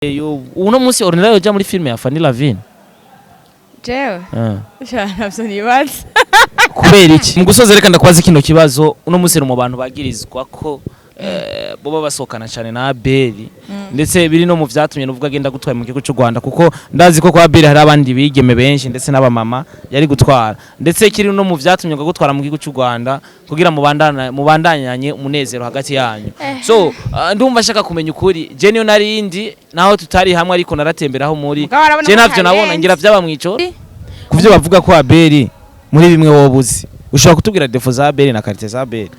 Uno munsi Ornella yoja muri filime ya Fanny Lavine? Jewe? Sha, navyo nibaza. Kubera iki? Mu gusoza, reka ndakubaza kino kibazo. Uno munsi uri mu bantu bagirizwa ko boba basohokana cyane na Abeli, ndetse biri no mu vyatumye nuvuga agenda gutwara mu gihugu cy'u Rwanda, kuko ndazi ko kwa Abeli hari abandi bigeme benshi ndetse n'abamama yari gutwara, ndetse kiri no mu vyatumye ngo gutwara mu gihugu cy'u Rwanda kugira mubandanyanye umunezero hagati yanyu. So ndumva ashaka kumenya ukuri. Je niyo narindi naho tutari hamwe, ariko naratemberaho muri Mugabo arabona je ko ntavyo nabona. harenze. Ngira vyaba mw'ico kuvyo bavuga ko Abeli muri bimwe wobuzi. Ushobora kutubwira défauts za Abeli na qualités za Abeli?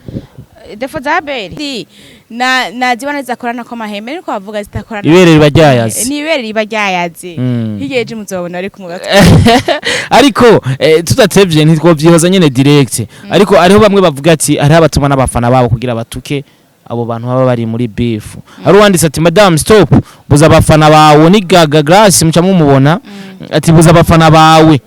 Défauts za Abeli na nazibona zidakorana ko amahembe, niko bavuga, zidakorana. Ibere riba ryayaze. Ni ibere riba ryayaze. Hirya ejo muzobona ari kumwe. Ariko tudatevye, ntitwovyihoza nyene direct, ariko hariho bamwe bavuga ati hariho abatuma n'abafana babo kugira batuke abo bantu baba bari muri beef. Hari uwanditse ati: "Madam, stop, buza abafana bawe." Ni Gaga Grace, muca mumubona. Ati: "Buza abafana bawe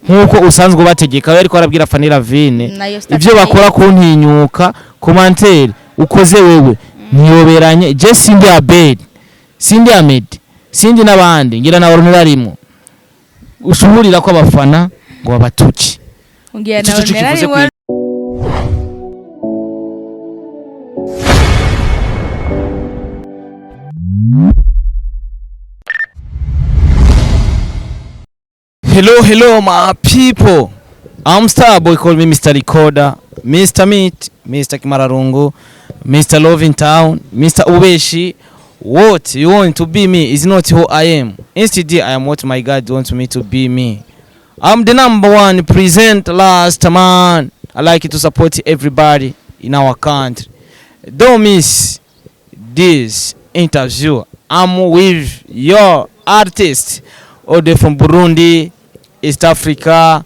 nkuko usanzwe ubategeka." We ariko arabwira Fanny Lavine Nayo ibyo bakora kuntinyuka. Commentaire ukoze wewe ntiyoberanye. Je sindi Abel, sindi Ahmed, sindi n'abandi, ngira na Ornella arimo ushuhurira ko abafana ngo babatuke. Ngira Ico nawe co kivuze. nararimo. Hello, hello, my people. I'm Star Boy, call me Mr. Recorder, Mr. Meat, Mr. Kimararungu, Mr. Love in Town, Mr. Ubeshi. What you want to be me is not who I am. Instead, I am what my God wants me to be me. I'm the number one present last man. I like to support everybody in our country. Don't miss this interview. I'm with your artist, all the from Burundi, East Africa,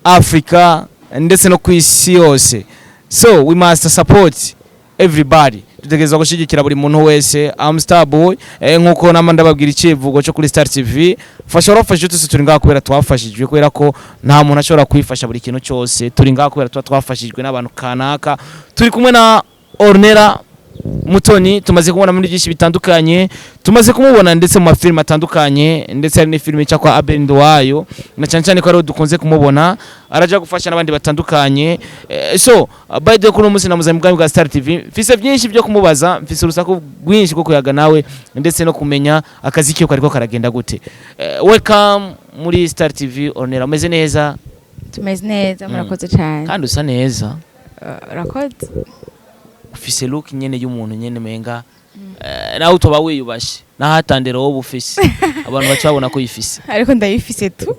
Africa, ndetse no ku isi yose. So we must support everybody. Dutegerezwa gushyigikira buri muntu wese. I'm Star Boy. Nkuko nama ndababwira icivugo cyo kuri Star TV. Fasha warafashije, twese turi ngaha kubera twafashijwe, kubera ko nta muntu ashobora kwifasha buri kintu cyose. Turi ngaha kubera tuba twafashijwe n'abantu kanaka. Turi kumwe na Ornella Mutoni, tumaze kubona muri byinshi bitandukanye, tumaze kumubona ndetse mu mafilime atandukanye, ndetse hari n'ifilime ica kwa Abel Nduwayo, na cyane cyane ko ariho dukunze kumubona, araja gufasha n'abandi batandukanye. So by the way, kuno munsi namuzanye mu bwami bwa Star TV, mfise byinshi byo kumubaza, mfise urusaku rwinshi rwo kuyaga nawe, ndetse no kumenya akazi kiwe kariko karagenda gute. Welcome muri Star TV, Ornella. Umeze neza? Tumeze neza, murakoze cyane. Kandi usa neza. Urakoze. Ufise look nyene y'umuntu nyene menga nawe utoba wiyubashe nahatandero wowe ufise, abantu baca babona ko uyifise. Ariko ndayifise tu.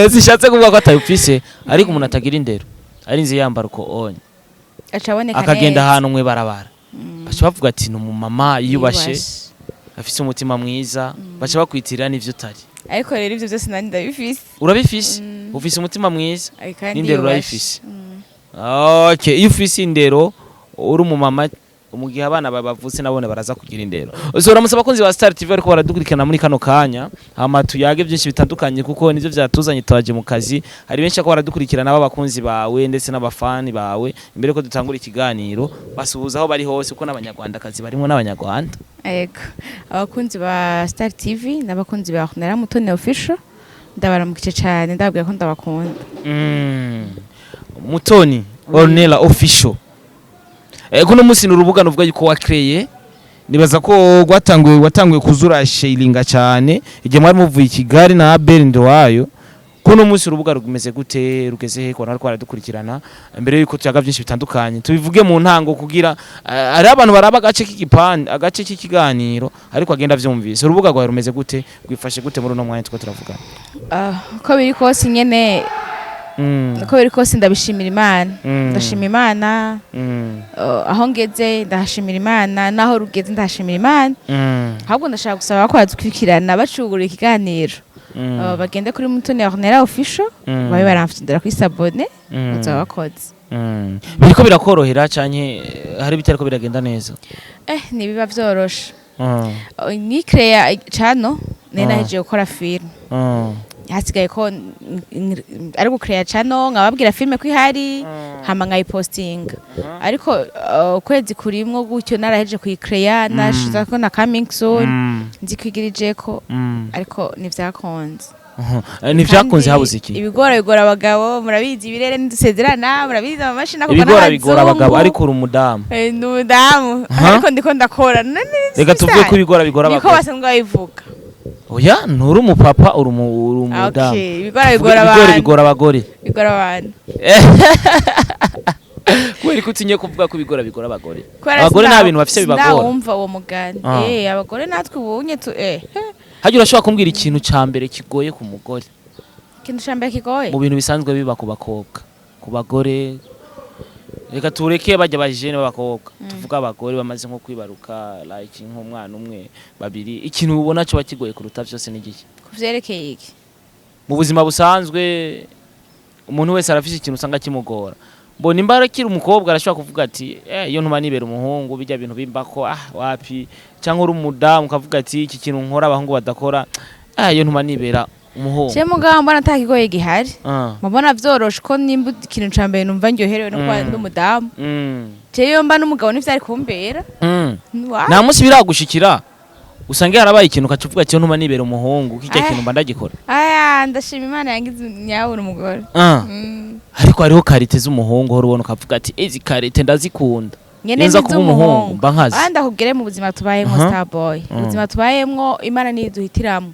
Sishatse kuvuga ko atayufise, ariko umuntu atagira indero arinze yambara uko onye aca aboneka akagenda neza. ahantu mwe barabara, baca bavuga ati ni umumama yiyubashe, afise umutima mwiza, baca bakwitirira n'ivyo utari. Ariko rero ivyo byose nandi ndabifise. Urabifise, ufise umutima mwiza Kandi n'indero yubashe. Urayifise. Okay, iyo ufise indero uri umumama, mu gihe abana bavutse nabone baraza kugira indero. So uramutse abakunzi ba Star TV ariko baradukurikirana muri kano kanya, hama tuyage byinshi bitandukanye, kuko nivyo vyatuzanye, twaje mu kazi. Hari benshi ko baradukurikirana b'abakunzi bawe ndetse n'abafani bawe. Imbere ko dutangura ikiganiro, basuhuza aho bari hose, kuko n'abanyarwandakazi barimo n'abanyarwanda. Yego, abakunzi ba Star TV n'abakunzi ba Ornella Mutoni Official, ndabaramukije cyane, ndababwira ko ndabakunda. Mutoni Ornella Official. Kuno munsi ni urubuga nuvuga yuko wakreye, nibaza ko rwatanguye, watanguye kuzura sharinga cyane igihe mwari muvuye i Kigali na Abel Ndowayo. Kuno munsi urubuga rumeze gute, rugeze he? Ko nariko baradukurikirana, mbere yuko tuyaga byinshi bitandukanye, tubivuge mu ntango kugira hari abantu baraba agace k'igipande, agace k'ikiganiro, ariko agenda avyumvise. Urubuga rwawe rumeze gute, rwifashe gute muri uno mwanya tuko turavugana? Ah, uko biri kose nyene, uko biri kose ndabishimira Imana. Ndashima Imana. Aho ngeze ndahashimira Imana, naho rugeze ndahashimira Imana. Ahubwo ndashaka gusaba ko badukurikirana bacugura ikiganiro, bagende kuri Mutoni Ornella Official, babe baramfitindira kuri s'abonner, bazaba bakoze. Biriko birakorohera canke hari bitariko biragenda neza? Ntibiba vyoroshe. Nikreya cano nari nahejeje gukora film. Hasigaye ko ari gucreya channel, nkababwira filme ko ihari, hama nkayipostinga. Ariko ukwezi kurimwo gutyo naraheje kuyicreya, nashize ko na coming soon, nzikwigirijeko, ariko ntivyakunze. Ntivyakunze Kandi habuze iki? Ibigora bigora abagabo, murabizi, ibirere ntidusezerana, murabizi, amamashini akorwa Ibigora bigora abagabo n'abazungu. Ariko uri umudamu. Ndi umudamu, ariko ndiko ndakora. None Reka tuvuge ko ibigora bigora niko abagabo. Basanzwe babivuga. Oya, nturi umupapa, uri umudamu. Okay, ibigora Tuvuge bigora ibigori abantu. Bigora abagore. Bigora abantu. Kubera ko utinye kuvuga ko ibigora bigora abagore? Kubera Abagore nta bintu bafise bibagora. Sindawumva uwo mugani. Ah. Abagore natwe ubunye tu Hajya urashobora kumbwira ikintu ca mbere kigoye ku mugore? Ikintu ca mbere kigoye? Mu bintu bisanzwe biba ku bakobwa, ku bagore, reka tureke bajya bajene b'abakobwa, tuvuge abagore bamaze nko kwibaruka, like nk'umwana umwe, babiri. Ikintu ubona cyo kigoye kuruta vyose ni igiki? Ku vyerekeye iki? Mu buzima busanzwe, umuntu wese arafise ikintu usanga kimugora. Mbona imba akiri umukobwa arashobora kuvuga ati: "Eh, iyo ntuma nibera umuhungu, bijya bintu bimbako, ah, wapi." Cyangwa uri umudamu ukavuga ati: "Iki kintu nkora abahungu badakora, ah, iyo ntuma nibera umuhungu." Je mugabo mbona ata kigoye gihari. Mbona vyoroshe, ko nimba ikintu ca mbere numva ndyoherewe no kuba ndi umudamu. Je iyo mba n'umugabo ntivyari kumbera. Nta munsi biragushikira usange harabaye ikintu ukaca uvuga ati: "Iyo ntuma nibera umuhungu, kijya kintu mba ndagikora"? Aya, ndashima Imana yangize nyabura umugore. Ariko hariho qualité z'umuhungu uhora ubona ukavuga ati: "Izi qualité ndazikunda." Nyene Iyo nza kuba umuhungu n'iz'umuhungu. mba nkazi. Ah, ndakubwire, mu buzima tubayemwo, Starboy, ubuzima tubayemwo, Imana niyo iduhitiramwo.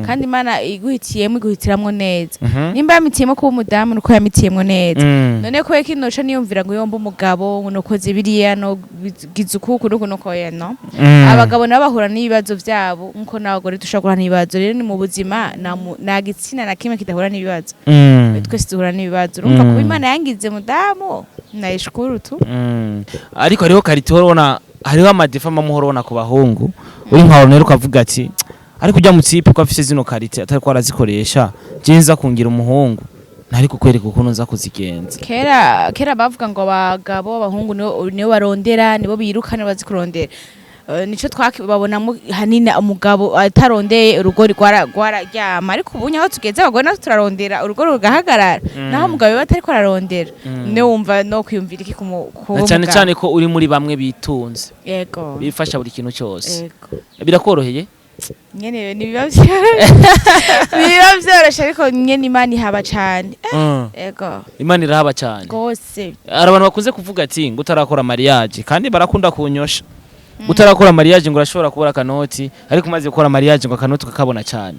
Kandi Imana iguhitiyemwo, iguhitiramwo neza. Nimba yamitiyemo kuba umudamu, nuko yamitiyemwo neza. None kubera ko inoca niyumvira ngo yomba umugabo ngo nukoze biriya, no gize ukuku nuku nuko no abagabo nabo bahura n'ibibazo vyabo nkuko n'abagore dushobora guhura n'ibibazo. Rero ni mu buzima, nta gitsina na kimwe kidahura n'ibibazo. Twese duhura n'ibibazo. Urumva, kuba Imana yangize mudamu, nayishukuru tu. Ariko hariho qualité uhora, hariho ama défauts amwe uhora ubona ku bahungu, uri nka rero ukavuga ati: "Ariko ujya mu type ko afise zino qualité atari ko arazikoresha, je nza kungira umuhungu ntari kukwereka ukuntu nza kuzigenza." Kera kera bavuga ngo abagabo, abahungu nibo barondera, nibo biruka, nibo bazi kurondera. Nico twakibabonamo hanini. Umugabo atarondeye urugo rwararyama. Ariko ubu aho tugeze, abagore natwe turarondera, urugo rugahagarara, naho umugabo biba atariko ararondera. Ne wumva no kwiyumvira iki ku Na cyane mugabo? cyane ko uri muri bamwe bitunze, yego bifasha buri kintu cyose. Yego. Birakoroheye? Nyene ntibiba vyoroshe, biba vyoroshe, ariko nyene Imana ihaba cane. Yego. Imana irahaba cyane. Gose. Hari abantu bakunze kuvuga ati ngo utarakora mariage, kandi barakunda kunyosha, utarakora mariage ngo urashobora kubura akanoti, ariko umaze gukora mariage ngo akanoti ukakabona cyane.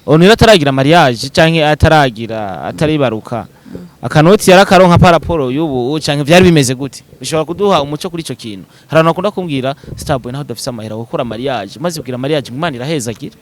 Umuntu rero ataragira mariage canke ataragira, ataribaruka, akanoti yarakaronka par rapport y'ubu, canke vyari bimeze gute? Bishobora kuduha umuco kuri ico kintu? Hari abantu bakunda kumbwira: "Starboy, naho udafise amahera, gukora mariage, maze kugira mariage Imana irahezagira."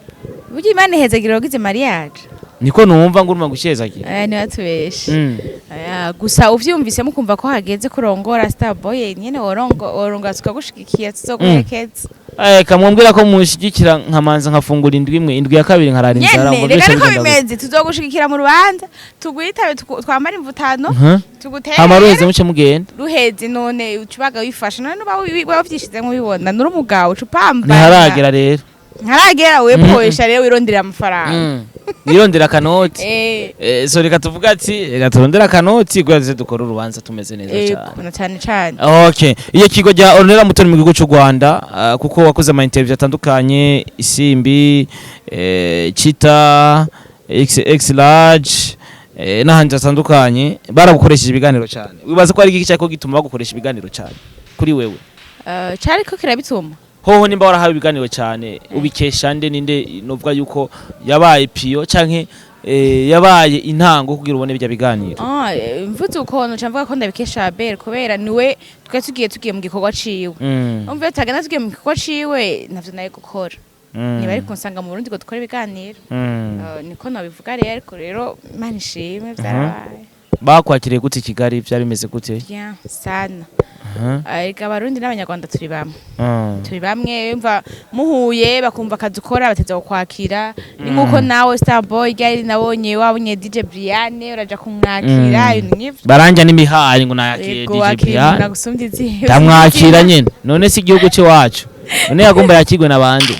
Burya Imana ihezagira wagize mariage. Niko numva ngo uruma gushezagira. Ntibatubeshe. Aya, gusa uvyumvise mukumva ko hageze kurongora, Starboy, nyene worongo, woronga tukagushigikiye, tuzoguherekeza. Eh, kamwambwira ko mushigikira, nkamanza nkafungura indwi imwe, indwi ya kabiri nkarara inzara. Nyene Ngo reka byose niko bigenda gute? bimeze. Tuzogushigikira mu rubanza, tugwitabe, twambare imvutano, tugutere. Hama ruheze muce mugenda. Ruheze none ucubaga wifashe, none uba wavyishizemo, ubibona nuri umugabo, uca upambana. Ntiharagera rero. Ntaragera. We poesha rero, wirondera amafaranga. Nirondera akanoti. So reka tuvuga ati reka turondere akanoti kugira tuze dukore urubanza tumeze neza cyane. Na cyane cyane. Okay, iyo kigo rya Ornella Mutoni mu gihugu cy'u Rwanda, kuko wakoze ama interview atandukanye, Isimbi, Chita, XX Large, n'ahandi hatandukanye, baragukoresheje ibiganiro cyane. Wibaza ko ari iki cyako gituma bagukoresha ibiganiro cyane kuri wewe? Cariko kirabituma. Hoho nimba warahawe ibiganiro cyane, ubikesha nde? Ninde novuga yuko yabaye piyo canke yabaye intango kugira ubone bijya biganiro? Ah, mvuze ukuntu nca mvuga ko ndabikesha Abel, kubera niwe twari tugiye mu gikorwa ciwe. Umva, iyo tutagenda tugiye mu gikorwa ciwe, ntavyo nari gukora. Niba ari kunsanga mu Burundi ngo dukore ibiganiro. Niko nabivuga rero. Ariko rero Imana ishimwe, vyarabaye. Bakwakiriye gute i Kigali? Byari bimeze gute? Bien sana. Erega Abarundi n'Abanyarwanda turi bamwe. Turi bamwe. Umva, muhuye bakumva akazi ukora, bateza kukwakira. Ni nkuko nawe Starboy ryari nabonye wabonye DJ Brian, uraja kumwakira, ibintu nk'ivyo. Baranja n'imihayi ngo nayakiriye. Yego, DJ wakira Brian. umuntu agusumbya izihe? Ndamwakira nyene. None si igihugu c'iwacu? None yagomba yakirwe n'abandi?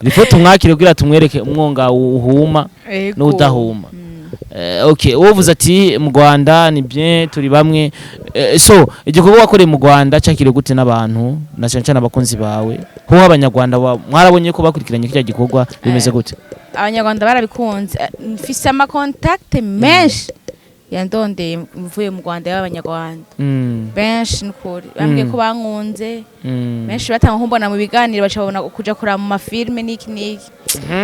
Rifo tumwakire kugira tumwereke umwonga uhuma. Ego. N'udahuma. Okay, wowe uvuze ati mu Rwanda ni bien, turi bamwe. So igikorwa wakoreye mu Rwanda cyakiriwe gute n'abantu, na cyane cyane abakunzi bawe? Ho abanyarwanda mwarabonye ko bakurikiranye kirya gikorwa, bimeze gute? Abanyarwanda barabikunze. Mfise ama contacts menshi yandondeye mvuye mu Rwanda y'abanyarwanda, benshi nukuri bambwiye ko bankunze, benshi batanga kumbona mu biganiro, baca babona kuja kuraba mu ma films n'iki n'iki.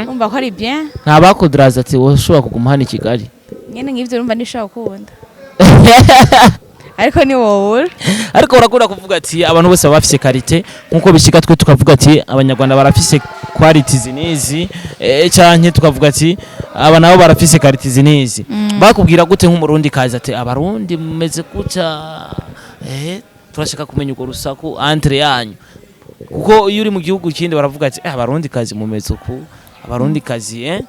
Umva ko ari bien. Nta bakuduraza ati wowe ushobora kuguma hano i Kigali? Nyene nk'ivyo urumva ntishobora gukunda, ariko ni wobura. Ariko urakunda kuvuga ati abantu bose baba bafise qualité, nkuko bishika twe tukavuga ati abanyarwanda barafise quality zinizi, canke tukavuga ati aba nabo barafise qualité zinizi. Bakubwira gute nk'umurundi kazi ati abarundi mumeze gutya? Turashaka kumenya urwo rusaku entre yanyu, kuko iyo uri mu gihugu kindi baravuga ati abarundi kazi mumeze uku, abarundi kazi.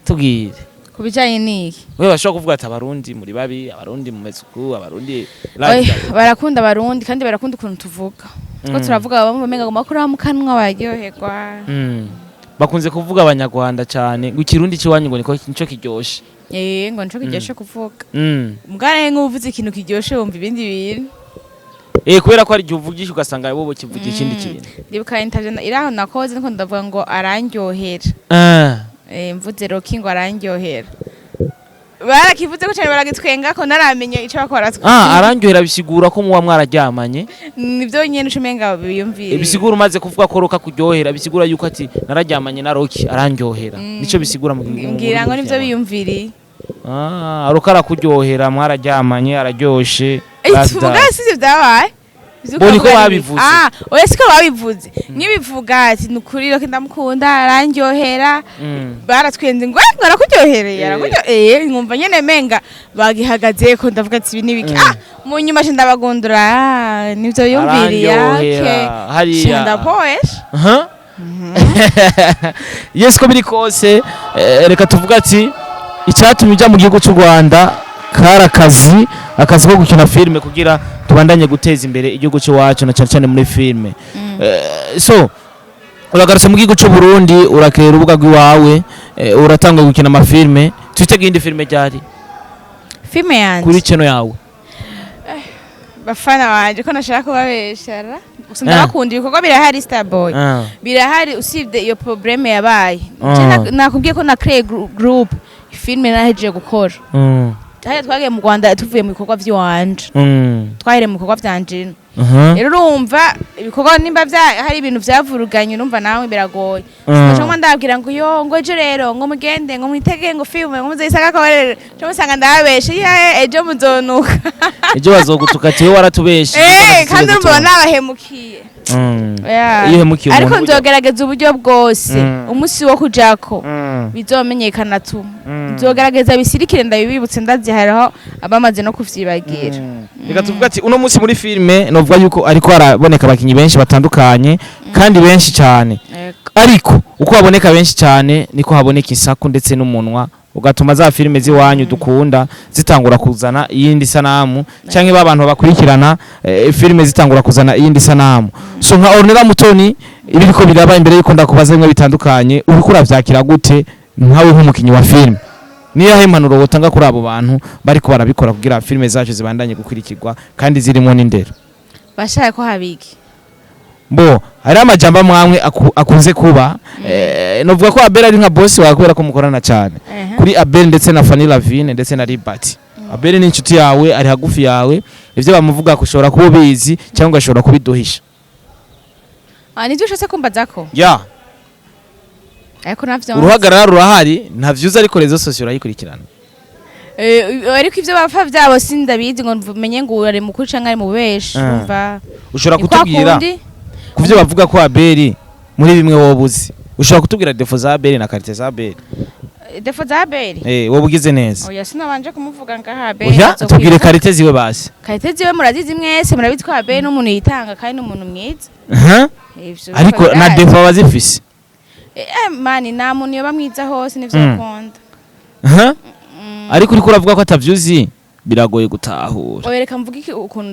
Tubwire. Ku bijanye n'iki? We bashobora kuvuga ati abarundi muri babi, abarundi mumeze uku, abarundi. Oya, barakunda abarundi kandi barakunda ukuntu tuvuga two. Turavuga bamwe bamenga ngo makuru mu kanwa baryoherwa. Bakunze kuvuga abanyarwanda cyane ngo ikirundi cy'iwanyu ngo niko nico kiryoshe. Eh, ngo nico kiryoshe kuvuga. Mbwana nk'uvuze ikintu kiryoshe wumva ibindi bintu. Kubera ko hari igihe uvugisha ugasanga bo kivuga ikindi kintu. Ndibuka interview iraho nakoze niko ndavuga ngo arandyohera. Mvuze Rocky ngo arandyohera, barakivuze ko cyane baragitwenga ko naramenye ico bakora. Ah, arandyohera bisigura ko muba mwararyamanye. Nivyo nyene uca umenga biyumvire. Bisigura umaze kuvuga ko Rocky kuryohera, bisigura yuko ati nararyamanye na Rocky arandyohera. Nico bisigura mu Ngira ngo rurimi nivyo rw'Ikinyarwanda. biyumviriye. Ah, Rocky arakuryohera, mwararyamanye, araryoshe. That's Tuvuga that. sivyo byabaye. Bo niko babivuze. Ah, oya, siko babivuze. Nkibivuga ati nukuri Rocky ndamukunda arandyohera, baratwenze ngo "Eh, ngo arakuryohereye." Arakuryoheye, nkumva nyene menga bagihagaze ko ndavuga ati ibi nibiki? Ah, mu nyuma nje ndabagundura, ah, nivyo yumviriye. Arandyohera, hariya. Ndapoesha. Aha. Yes, ko biri kose, reka tuvuga ati icyatumye ujya mu gihugu cy'u Rwanda kari akazi, akazi ko gukina filime kugira tubandanye guteza imbere igihugu cy'iwacu, na cyane cyane muri filime. So uragarutse mu gihugu cy'u Burundi, urakera urubuga rw'iwawe, uratanga gukina amafilime. Twitege iyindi filime ryari? Filme yanje? Kuri channel yawe. Bafana banje, ko nashaka kubabeshara gusa, ndabakunda, ibikorwa birahari, Starboy. Birahari, usibye iyo problème yabaye. Je nakubwiye ko na créé group filme nahejeje gukora. Hariya twagiye mu Rwanda tuvuye mu bikorwa vy'iwanje, twahereye mu bikorwa vyanje. Rero urumva ibikorwa nimba vya hari ibintu vyavuruganye, urumva nawe biragoye. Sinashobora ndababwira ngo yo ngo ejo rero ngo mugende ngo mwitege ngo filme ngo muzayisanga ko rero cyo musanga ndababeshe, ye ejo muzonuka. Ejo bazogutuka ati wowe waratubeshe. Kandi urumva nabahemukiye. Yeah. Iyo uhemukiye Ariko umuntu burya- nzogerageza uburyo bwose, umunsi wo kujako bizomenyekana tu. Nzogerageza bisirikire, ndabibibutse, ndazihariho abamaze no kuvyibagira. Reka tuvuga ati uno munsi muri filime novuga yuko ariko haraboneka abakinyi benshi batandukanye kandi benshi cyane. Yego. Ariko uko haboneka benshi cyane niko haboneka isaku ndetse n'umunwa, ugatuma za filime z'iwanyu dukunda zitangura kuzana iyindi sanamu, canke ba bantu bakurikirana filime zitangura kuzana iyindi sanamu. So nka Ornella Mutoni, ibi biriko biraba, imbere yuko ndakubaza bimwe bitandukanye, uriko uravyakira gute nkawe nk'umukinyi wa filime? Niyo impanuro wotanga kuri abo bantu bariko barabikora kugira filime zacu zibandanye gukurikirwa kandi zirimo n'indero? Bashaka ko habiki? Bo hari amajambo amwe akunze kuba, novuga ko Abel ari nka boss wawe kubera ko mukorana cyane. Kuri Abel ndetse na Fanny Lavine ndetse na Liberty, Abel ni inshuti yawe, ari hagufi yawe, ivyo bamuvuga kushobora kuba ubizi cyangwa ugashobora kubiduhisha. Ah, nivyo ushatse kumbazako? Ya. Ariko navyo Uruhagarara rurahari, ntavyuzi, ariko réseaux sociaux urayikurikirana. Ariko ivyo bapfa vyabo sindabizi ngo menye ngo ari mukuru canke ari mu beshi. Urumva Ushobora ni kwa kutubwira kundi. Kuvyo bavuga ko Abel muri bimwe wowe uzi, ushobora kutubwira défauts za Abel na qualités za Abel? Défauts za Abel? Wowe ugize neza. Oya, sinabanje kumuvuga ngaha Abel. Oya, tubwire qualités ziwe basi. Qualités ziwe murazizi mwese, murabizi ko Abel n'umuntu yitanga kandi n'umuntu mwiza. Ivyo Ariko na birazi. défauts aba azifise. Mani nta muntu yoba mwiza hose, nivyo akunda. Ariko uriko uravuga ko atavyuzi, biragoye gutahura. Oya, reka mvuge iki ukuntu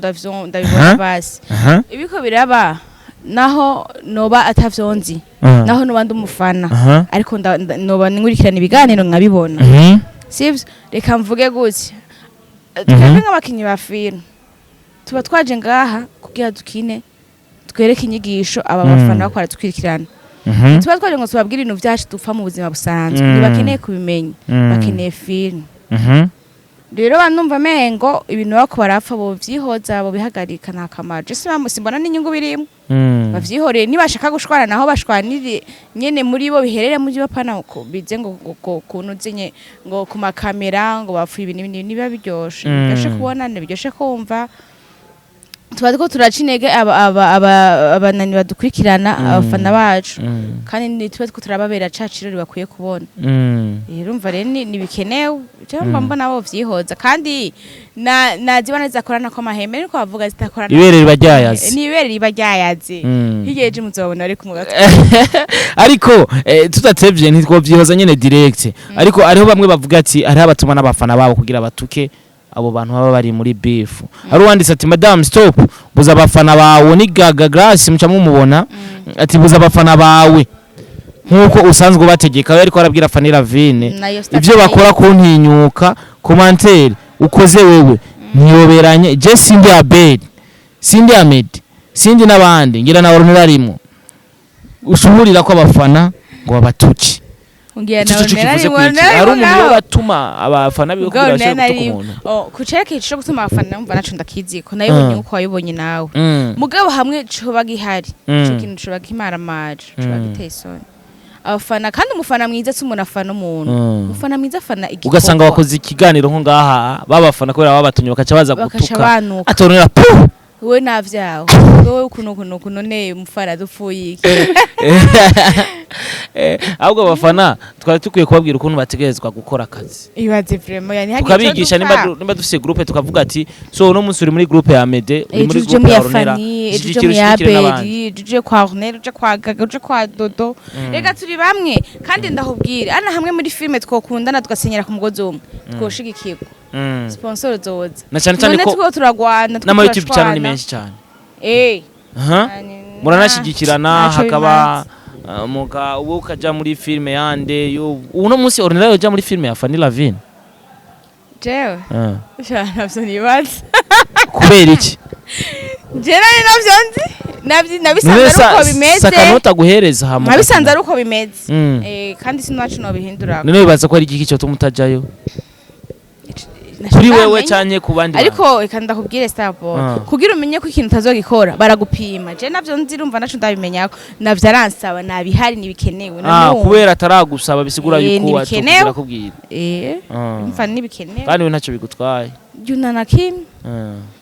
ndabibona basi. Ibiko biraba Naho noba atavyonzi, naho noba ndi umufana, ariko noba nkurikirana ibiganiro nkabibona, sivyo? Reka mvuge gutya: twebwe nk'abakinyi ba filime tuba twaje ngaha kugira dukine, twereke inyigisho aba bafana bako baratwikirana. Tuba twaje ngo tubabwire ibintu vyacu dupfa mu buzima busanzwe. Ntibakeneye kubimenya, bakeneye filime. Rero banumva mengo ibintu bako barapfa bovyihoza, bobihagarika, nta kamaro. Je simbona n'inyungu birimo. Bavyihoreye, nibashaka gushwana naho bashwanire nyene muri bo, biherere muri bo, pana bize ngo kuntu zinye ngo ku makamera ngo bapfuye ibintu n'ibintu. Niba biryoshe, biryoshe kubona, ntibiryoshe kumva. Tuba turiko turaca intege abanani badukurikirana, abafana bacu, kandi ntituba turiko turababera ca kirori bakwiye kubona. Urumva rero ntibikenewe. Cyangwa mbona bo vyihoza, kandi na nazibona zidakorana ko amahembe niko bavuga, zidakorana. Ibere riba ryayaze. Ni ibere riba ryayaze. Hirya y'ejo muzobona ari ku gatwe. Ariko tudatevye, ntitwovyihoza nyene direct, ariko hariho bamwe bavuga ati hariho abatuma n'abafana babo kugira batuke abo bantu baba bari muri beef. Hari uwanditse ati: "Madam, stop, buza abafana bawe." Ni Gaga Grace, muca mumubona. Ati: "Buza abafana bawe nkuko usanzwe ubategeka." We ariko arabwira Fanny Lavine Nayo ibyo bakora kuntinyuka. Commentaire ukoze wewe ntiyoberanye. Je sindi Abel, sindi Ahmed, sindi n'abandi, ngira nawe ntirarimo ushuhurira ko abafana ngo babatuke. Ngira Ico nawe co kivuze nararimo. kwiki? Hari umuntu Nararimo. yo batuma abafana biwe kugira bashobore gutuka umuntu. Oh, kucereka ico gutuma abafana, numva naco ndakiziko, nayibonye nkuko wayibonye nawe. Mugabo hamwe coba gihari, ico kintu coba kimaramaje, coba giteye isoni abafana. Kandi umufana mwiza si umuntu afana umuntu. Umufana mwiza afana igikorwa. Ugasanga wakoze ikiganiro nko ngaha, babafana kubera babatumye bakaca baza bakaca gutuka, banuka. Atonera pu. Wowe navyawe, wowe ukuntu ukuntu ukuntu, none umufana dupfuye iki? Ahubwo abafana twari dukwiye kubabwira ukuntu bategerezwa gukora akazi. Ibaze vraiment, yani hagiye Tukabigisha nimba dufise groupe, tukavuga ati: "So uno munsi uri muri groupe ya Mede, uri muri ejo uje groupe mu ya ya Ornella, Fani, ejo uje shigikira, mu ya ushigikire n'abandi." Beri, ejo uje kwa Ornella, uje kwa Gaga, uje kwa Dodo. Rega turi bamwe. Kandi ndahubwira, ana hamwe muri filime twokundana, tugasenyera ku mugozi umwe, twoshigikirwa, sponsor zoza. Na cyane cyane None ko two turagwana, two n'ama YouTube channel ni turashwana. menshi cyane. Aha. Muranashigikirana. Ntaco Hakaba bimaze. Muka ubu ukaja muri filime yande yo uno munsi, Ornella yoja muri filime ya Fanny Lavine? Jewe? Sha, navyo nibaza. Kubera iki? Je nari navyo nzi. Nabisanze None ari uko bimeze. Sakanota guhereza hama Nabisanze ari uko bimeze. Kandi sinacu nobihindura. None wibaza ko ari igiki cyotuma utajayo kuri wewe canke ku bandi bantu? Ariko reka ndakubwire, Starboy, kugira umenye ko ikintu utazogikora baragupima. Je navyo nzi, urumva naco ndabimenyako, navyo aransaba, nabihari, ntibikenewe. Kubera ataragusaba bisigura yuko ntibikenewe. atokubwira kubwira. Umva, ntibikenewe. Kandi we ntacyo bigutwaye. Juna na kimwe.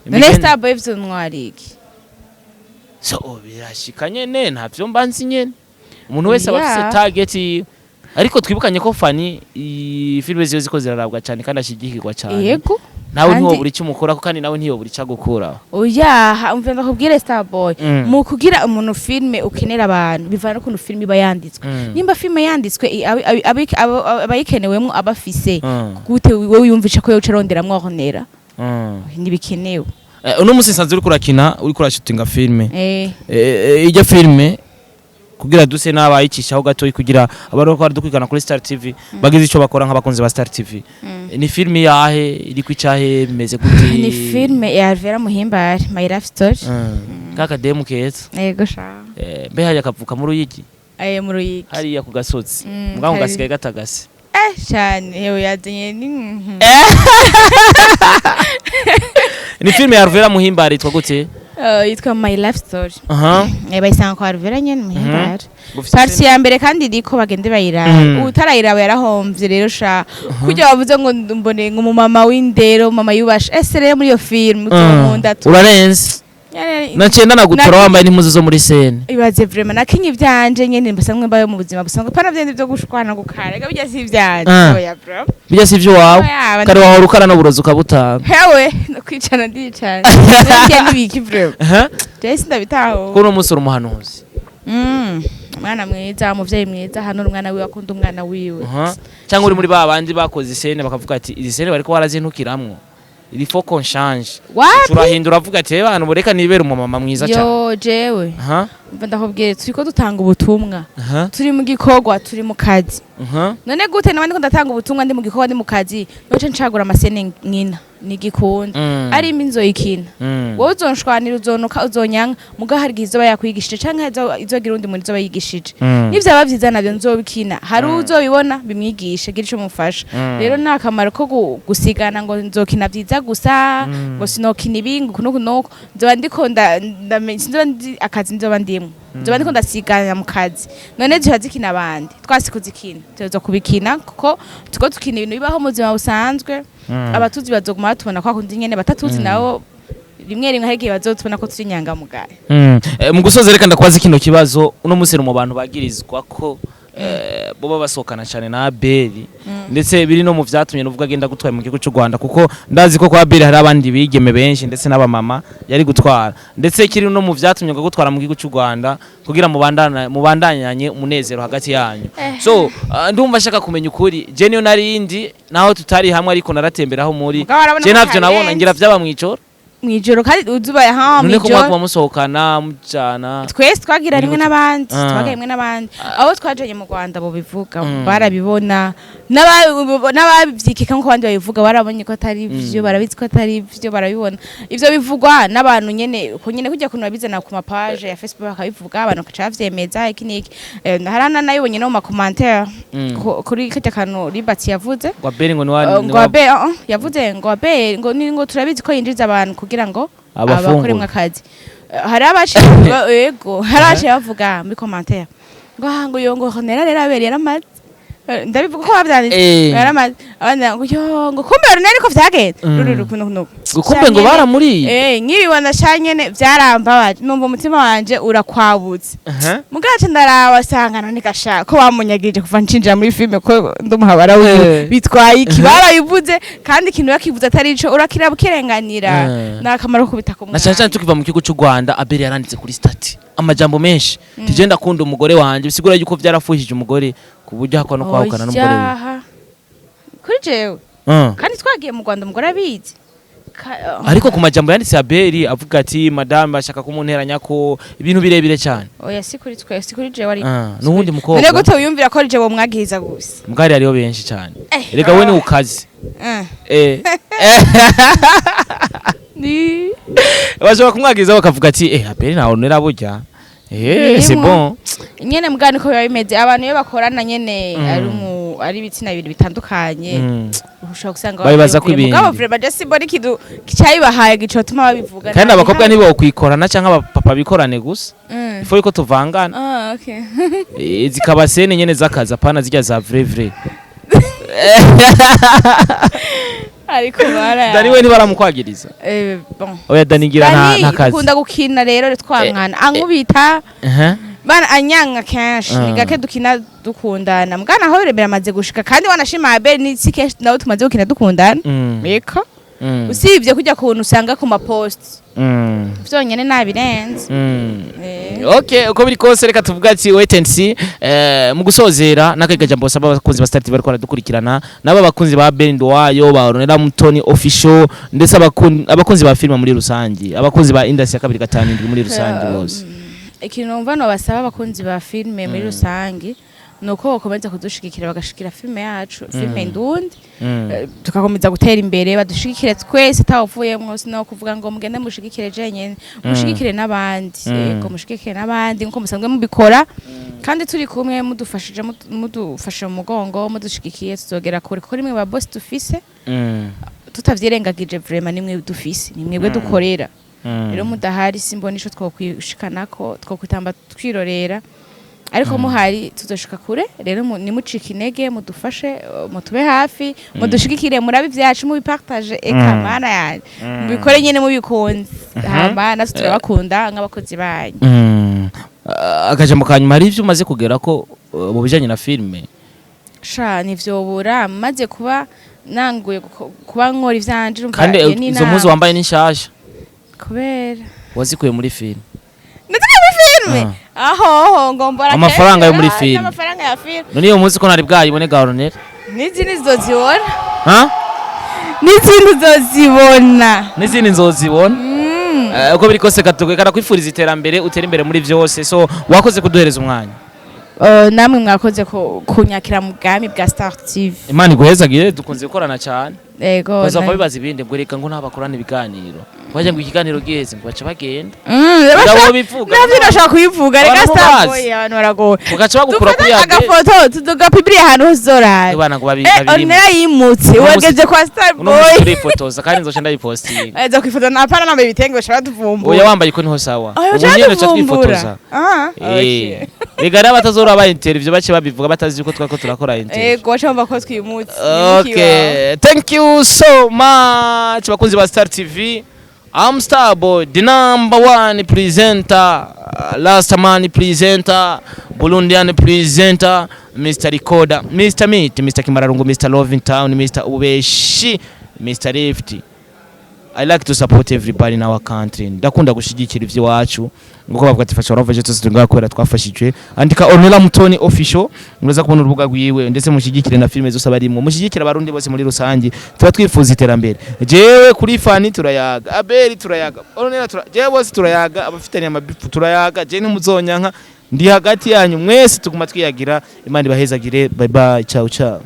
None Starboy, ivyo ntwari iki? So birashika nyene, ntavyo mba nzi nyene. Umuntu wese aba afise Yeah. target yiwe. Ariko twibukanye ko Fanny filime ziwe ziko zirarabwa cyane kandi ashigikirwa cyane. Nawe ntiwobura icyo umukorako, kandi nawe ntiyobura icyo agukuraho. Oya, umva ndakubwire, Starboy, mu kugira umuntu filme ukenera abantu, bivana n'ukuntu filme iba yanditswe. Nimba filme yanditswe abayikenewemwo abafise, gute wowe wiyumvisha ko yoca aronderamwo Ornella? Ntibikenewe. Uno munsi nsanzwe uriko urakina, uriko urashutinga filme. Ijya filme kugira duse n'abayicishaho gatoyi, kugira abantu bariko baradukurikirana kuri Star TV bagize ico bakora nk'abakunzi ba Star TV. Ni filme yahe? Iri ku icahe? Bimeze gute? Ni filme ya Alvera Muhimbare, My Life Story. Kaka demu keza. Yego sha. Mbe hariya kavuka mu Ruyigi? Aye, mu Ruyigi. Hariya ku gasozi? Mugabo gasigaye gatagase. Cyane, yewe yazanye ni Ni filme ya Alvera Muhimbare, yitwa gute? Yitwa My Life Story. Bayisanga kwa Alvera nyene Muhimbare. Gufise Partie ya mbere kandi iriko, bagende bayiraba. Utarayiraba yarahomvye. Rero sha, kurya bavuze ngo mbone ngo umumama w'indero, mama yubashe, ese rero muri iyo film utomunda tu. Urarenze. Naciye ndanagutora wambaye n'impuzu zo muri scène. Ibaze vraiment, nakinye ivyanje nyene mbasanzwe mbayo mu buzima busanzwe, pana vyende vyo gushwana gukara, ega bijya si ivyanje. Oya bro. Bijya si ivyo wawe. Oya, kare wahora ukara n'uburozi ukabutanga. Hewe, no kwicana ndicana ndya n'ibiki vraiment? Jewe sindabitaho. Ko uno munsi uri umuhanuzi. Umwana mwiza, umuvyeyi mwiza, hano umwana wiwe, akunda umwana wiwe. Cyangwa uri muri ba bandi bakoze iscène bakavuga ati: "Izi scène bariko barazintukiramwo, il faut qu'on change." Wapi. Turahindura, avuga ati: "Bantu, bureka nibere umumama mwiza cyane." Yo, jewe. Mva ndakubwire, turiko dutanga ubutumwa, Aha. turi mu gikorwa, turi mu kazi. None gute naba ndiko ndatanga ubutumwa, ndi mu gikorwa, ndi mu kazi, noce ncagura ama scènes nkina nigikunda? Ari imbi nzoyikina. Wowe uzonshwanira, uzonuka, uzonyanka, muga hari igihe izoba yakwigishije canke izogira uwundi muntu izoba yigishije. Nivyaba vyiza navyo nzobikina, hari uzobibona bimwigishe, gira ico mufasha. Rero ni akamaro ko gusigana ngo nzokina vyiza gusa, ngo sinokina ibi, ngo kunuku nuku. Nzoba ndiko ndamenya, sinzoba ndi akazi nzoba ndimwo, nzoba ndiko ndasigana mu kazi. None ziba zikina abandi, twasi kuzikina, tuza kubikina kuko tuko tukina ibintu bibaho mu buzima busanzwe. Abatuzi bazoguma batubona kwa kundi nyene, batatuzi nabo rimwe rimwe hari igihe bazotubona ko turi inyangamugayo. Mu gusoza, reka ndakubaza kino kibazo. Uno munsi mu bantu bagirizwa ko boba basohokana cyane na Abeli, ndetse biri no mu vyatumye nuvuga agenda gutwara mu gihugu cy'u Rwanda, kuko ndazi ko kwa Abeli hari abandi bigeme benshi ndetse n'abamama yari gutwara, ndetse kiri no mu vyatumye ngo gutwara mu gihugu cy'u Rwanda kugira mubandana mubandanyanye umunezero hagati yanyu. So ndumva ashaka kumenya ukuri. Je niyo narindi naho tutari hamwe, ariko naratemberaho muri Mugabo arabona je ko ntavyo nabona. ntarenze. Ngira vyaba mw'ijoro. Mwijoro kandi uzuba ha None ko mwijoro. mwaguma musohokana mujana? Twese twagira rimwe n'abandi. Ah. Twagira rimwe n'abandi, abo twajanye mu Rwanda bo bivuga barabibona, n'abavyikeka nkuko abandi babivuga barabonye ko atari ivyo, barabizi ko atari ivyo, barabibona. Ivyo bivugwa n'abantu nyene uko nyene, kujya kuntu babizana ku ma page ya Facebook bakabivuga, abantu bakaca bavyemeza iki n'iki. Hari nayibonye no mu ma commentaire kuri karya kantu Libati yavuze. Ngo Abeli ngo ni wa Ngo abe yavuze ngo abe ngo ni ngo turabizi ko yinjiza abantu kugira ngo Abafungure. abakoremwo akazi. Hari abaciye yego, hari abaciye bavuga muri commentaire ngo ah, ngo yo, ngo Honera rero abere yaramaze. Ndabivuga ko bavyanditse. Yaramaze abandi ngo yo, ngo kumbe Honera niko vyagenze. Ruru kuno kuno. Ngo kumbe ngo baramuriye. Nkibibona sha nyene vyarambabaje, numva umutima wanje urakwabutse. Mugace ndaraba sanga none gasha ko bamunyagirije kuva ncinjira muri filme ko ndumuhabara wiwe, bitwaye iki? Barabivuze kandi ikintu bakivuze atari ico, urakira bukirenganira. Ni akamaro ko kubita ku Na cyane cyane mwanya. Tukiva mu gihugu cy'u Rwanda, Abeli yaranditse kuri statut amajambo menshi, tije ndakunda umugore wanje, bisigura yuko vyarafuhije umugore ku buryo hakwa no kwahukana n'umugore wiwe. Oyaha. Kuri jewe kandi twagiye mu Rwanda umugore abizi. Ariko ku majambo yanditse Abeli avuga ati madame bashaka kumunteranya ko ibintu birebire cyane. Oya, si kuri twe, si kuri jewe ariko. Ah, n'uwundi mukobwa. None gute wiyumvira ko ari jewe mwagiriza gusa? Mugari hariho benshi cyane. Erega we ni ukazi. Ni Bashobora kumwagiriza bakavuga ati Abeli ntawe nera burya, c'est Birimwo. bon. Nyene mbwa niko biba bimeze, abantu iyo bakorana nyene ari ibitsina bibiri bitandukanye, ushobora gusanga Babibaza ko babyumviye. ibindi. Mugabo vraiment je simbona ikintu cyabibahaye gicotuma babivuga. Kandi abakobwa ntibokwikorana canke abapapa bikorane gusa, ifo yuko tuvangana. Ah, okay. Zikaba scène nyene z'akazi, apana zirya za vrai vrai. Ariko bara Dani we ntibaramukwagiriza? Bon. Oya, Dani ngira nta Dani nta kazi. dukunda gukina rero twankana, ankubita bana, anyanga kenshi. Ni gake dukina dukundana, mugana aho biramaze gushika kandi wanashima Abel ni si kenshi nawe tumaze gukina dukundana. Eko. Usibye kujya kuntu usanga ku ma post vyonyene nabirenze. Okay, uko biri kose reka tuvuga ati wait and see. Mu gusozera n'akega jambo saba abakunzi ba Star TV bariko baradukurikirana, nabo abakunzi ba Ben Wayo, ba Ronera Mutoni official, ndetse abakunzi ba filime muri rusangi, abakunzi ba industry ya 257 muri rusangi bose. Ikintu numva nobasaba abakunzi ba filime muri rusangi ni uko bakomeza kudushigikira, bagashigikira filime yacu, filime ndundi. Tugakomeza gutera imbere, badushigikire twese atawuvuyemwo. Sino kuvuga ngo mugende mushigikire jenyene, mushigikire n'abandi. Yego, mushigikire n'abandi nkuko musanzwe mubikora, kandi turi kumwe mudufashije, mudufashe mu mugongo, mudushigikiye, tuzogera kure, kuko nimwe ba boss dufise. Tutavyirengagije, vraiment nimwe dufise, ni mwebwe dukorera. Rero mudahari simbona ico twokwishikanako, twokwitamba twirorera, ariko muhari tuzoshika kure. Rero nimucike intege, mudufashe, mutube hafi, mudushigikire, murabe ivyacu, mubipartage, eka mana yanjye, mubikore nyene mubikunze. Hama natwe turabakunda nk'abakozi banyu. Akajambo ka nyuma, hari ivyo umaze kugera ko mu bijanye na filime? Sha, ntivyobura, maze kuba nanguye kuba nkora ivyanje, urumva. Kandi Iyo ni izo mpuzu inama. wambaye ni nshasha. Kubera Wazikuye muri filime? Ndetse muri filime aho ngombora. Amafaranga yo muri filime. Amafaranga ya filime. None iyo mpuzu ko ntari bwayibone ga Ronera? N'izindi zozibona. Ha? N'izindi uzozibona. N'izindi nzozibona. Uko biri kose katugwe kwifuriza iterambere, utere imbere muri vyose. So wakoze kuduhereza umwanya. Namwe mwakoze kunyakira mu bwami bwa Star TV. Imana iguhezagire, dukunze gukorana cyane. Ego. Baza bibaza ibindi ngo reka ngo ntabakorana ibiganiro, bajya ngo ikiganiro giheze ngo baca bagenda. Ndabo bivuga. Navyo nashaka kubivuga reka. Abantu Star mubazi. Boy, abantu baragoye. Ugaca bagukura kuri Dufate ya agafoto tugapibiriye ahantu hose uzorara. Bana ngo babirimo. Onera yimutse. Uno munsi- Wageze kwa Star Uno munsi Boy. turifotoza kandi nzoca ndayipostinga. Aza kwifotoza napana nambaye ibitenge, bashobora tuvumbura. Oya, wambaye ko niho sawa. Oya, Ubu bashobora nyene uca tuvumbura. twifotoza. Ah, okay. Rega rero abatazora ba interview bace babivuga batazi yuko twariko turakora interview. Ego, baca bumva ko twimutse. Okay, thank you so much, bakunzi ba Star TV. I'm Starboy, the number one presenter, last man presenter, Burundian presenter, Mr. Recorder, Mr. Meat, Mr. Kimararungu, Mr. Love in Town, Mr. Ubeshi, Mr. Lefty. I like to support everybody in our country. Ndakunda gushigikira ivy'iwacu. Nguko bavuga ati fasha waravuye, twese turi ngaha kubera twafashijwe. Andika Ornella Mutoni Official, muraza kubona urubuga rwiwe, ndetse mushigikire na filime zose abarimwo. Mushigikire abarundi bose muri rusangi. Tuba twifuza iterambere. Jewe kuri Fani turayaga, Abeli turayaga, Ornella jewe bose turayaga, abafitanye amabifu turayaga, je ntimuzonyanka. Ndi hagati yanyu mwese, tuguma twiyagira. Imana ibahezagire. Bye bye, ciao ciao.